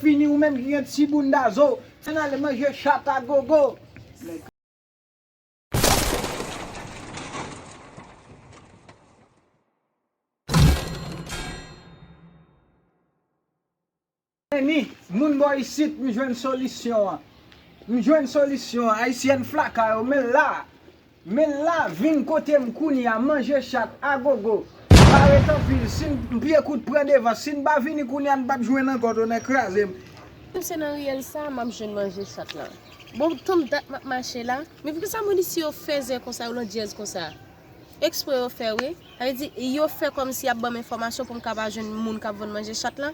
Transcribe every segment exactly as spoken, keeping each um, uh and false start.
Fini ou menm ki gen ti bounda zo. Ann ale manje chat a gogo. Ni moun bò isit, m jwenn solisyon an. M jwenn solisyon an. Ayisyèn flaka yo, men la. Men la, vin kote m kounye a, manje chat a gogo. Pa ret anpil, si m pye kout pran devan, si n pa vini kounye a, n p ap jwenn ankò, tonnè kraze m. M se nan riyèl sa a, m ap jwenn manje chat la. Bon, tann dat m ap mache la. Men poukisa moun isi yo fèzè konsa, yo landjèz konsa? Eksprè yo fè, wi. Sa vle di, yo fè kòmsi y ap ban m enfòmasyon pou m ka pa jwenn moun k ap vann manje chat la.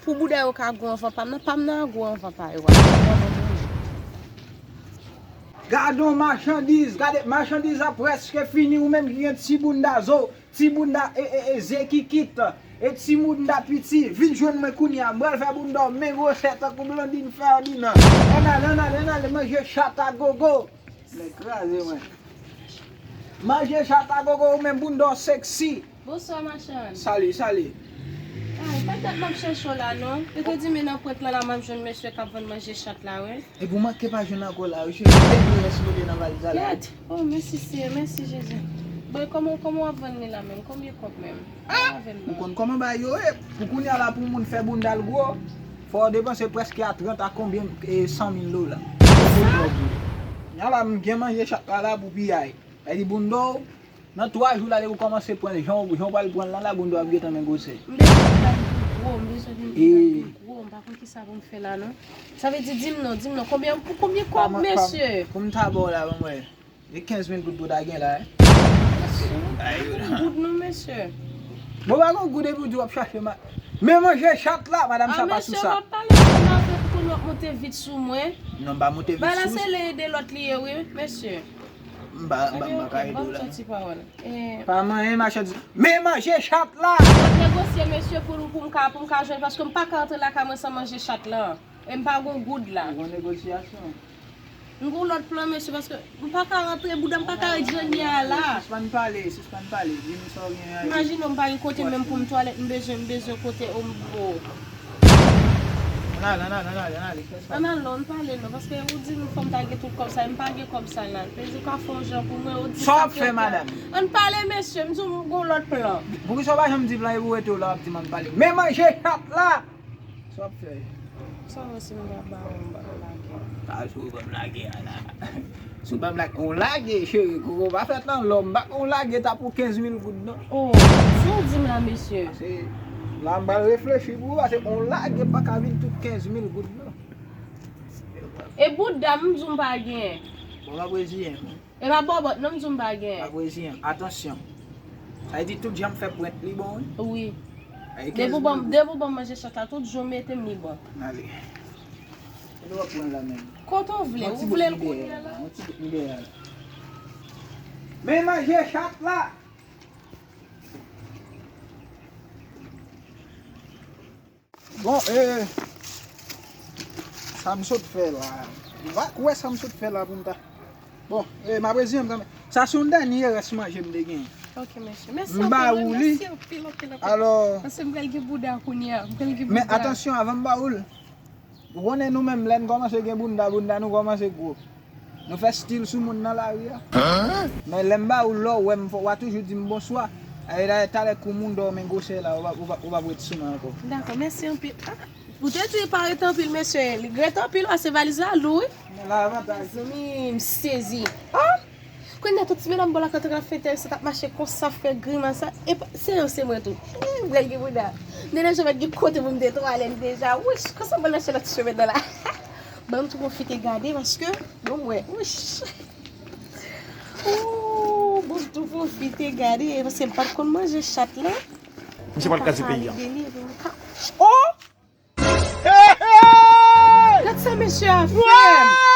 Pou bouda yo ka gwo anvan pa m nan, pa m nan gwo anvan pa yo a. Gade yon machandiz, gade machandiz la prèske fini, ou menm ki gen ti bounda zo, ti bounda e, e, e, ze kikit, e ti bounda piti, vin jwenn mwen kounye a, m pral fè bounda w men gwosè tankou Blondine Ferdinand. Ann ale, ann ale, ann ale manje chat a gogo. Nèg kraze mwen. Manje chat a gogo ou menm bounda w seksi. Bonswa, machann. Sali, sali. Ay, pa dat m ap chèche w la, non. Yo te di m nan pwent lan la, m ap jwenn mesye k ap vann manje chat la, wi. Epi w manke pa jwenn ankò la, wi, cheri. Dènye rès mwen te nan valiz la, la. Gad. Oh, mèsi, Seyè. Mèsi, Jezi. Bon, e kòman, kòman w ap vann li la menm? Konbyen kòb menm? Ou konn kòman bagay yo ye? Pou kounye a la, pou moun fè bounda l gwo, fò w depanse prèske a trant a konbyen, e, san mil dola. Kounye a la, m gen manje chat la, la pou piyay. Sa vle di bounda w, nan twa jou la, depi w kòmanse pran l, jan w, jan w pral pran l lan la, bounda w ap gentan men gwosè. M bezwen bounda m pi gwo, m bezwen vin bounda m pi gwo, m pa konn kisa pou m fè la, non. Sa vle di, di m non, di m non, konbyen, pou konbyen kòb, mesye? Pou m ta ba w la, ban m wè. E kenz mil goud pou w ta gen la, wi. Mesye, pa gon goud non, mesye. Bon, pa gon goud epi w di w ap chache ma-, men manje chat la, madanm sa pa sou sa. Mesye, lòt pale, ou konn ap monte vit sou mwen. Non, m pa monte vit sou ou. Bagay la se l'un et de l'autre li ye, wi, mesye. M pa, m pa, m pa ka ede w la. Anben, ok, ban m sòti pawòl. Pa manyen machandiz. Men manje chat la! M ap negosye, mesye, pou, pou m ka, pou m ka jwenn, paske m pa ka antre lakay mwen san manje chat lan. E m pa gon goud la. Ou gon negosyasyon? M gon lòt plan, mesye, paske m pa ka rantre, bouda m pa ka ret jan l ye a la. Sispann pale, sispann pale. Di nou sa w gen a. Imajine w, m pa gen kote menm pou m twalèt, m bezwen, m bezwen kote o m bo. Ann ale, ann ale, ann ale, ann ale. Ann ale, ann pale non, paske ou di m fò m ta gen tout kòb sa, m pa gen kòb sa la. Pezi w ka fè yon jan pou mwen, ou di sa w ap fè, madanm? Ann pale, mesye, m di w m gon lòt plan. Poukisa w pa janm di plan epi w rete w la w ap di m ann pale? Men manje chat la! Sa w ap fè? Sa w wè si m ta ba w, m ba w lage? A, si w ban m lage a la. Si w ban m lage, on lage, cheri, koko pa fèt nan lòm, m pa konn lage ta pou kenz mil goud, non. Oh, sa w di m la, mesye? Se, la m pral reflechi pou ou, paske on lage pa ka vin tout kenz mil goud, non. E bouda m, m di w m pa gen. Bon, m ap reziyen m. E pa bòbòt non, m di w m pa gen. Pa reziyen, atansyon. Sa vle di tout jan m fè pwent li bon, wi? Wi. Depi w ban m, depi w ban m manje chat la, tout jan w mete m li bon. Ale. Kote w ap pran l la menm? Kote w vle? Ou vle l kounye a la? Yon ti bout m dèyè a la. Men manje chat la! Bon, e, sa m sot fè la. M pa kwè sa m sot fè la pou m ta. Bon, e, m ap reziyen m kanmenm. Sa se yon dènye rès manje m te genyen. Ok, mesye. Mèsi anpil, wi. M ba ou li. Mèsi anpil, anpil, anpil. Alò. Paske m pral gen bouda kounye a. M pral gen bouda. Men atansyon, avan m ba ou l, ou konnen nou menm, lè n kòmanse gen bounda, bounda nou kòmanse gwo. Nou fè stil sou moun nan lari a. Men lè m ba ou lò, w wè m, w a toujou di m bonswa. E dayè, talè kou moun dòmi gwosè la, ou p ap, ou p ap, ou p ap ret sou mwen ankò. Dakò, mèsi anpil. Ah, ou te di pa ret anpil, mesye. Li ret anpil, paske valiz la lou, wi. Men la avantaj. Mezanmi, m sezi. Ah! Kounye a, tout ti medam bò lakay t ap fete, sa t ap mache konsa, fè grimas sa. E pa, se yo, se mwen tou. Ih, m pral gen bouda. Nene, jan mèt gen kote pou m te twalèt deja. Wouch, konsa m pral mache nan ti chemen nan la. Ban m tou pwofite gade, paske, bon, m wè. Wouch. Ooh, ban m tou pwofite gade, paske m pa t konn manje chat la. Misye pral kraze peyi a. Oh! Gad sa mesye a fè m.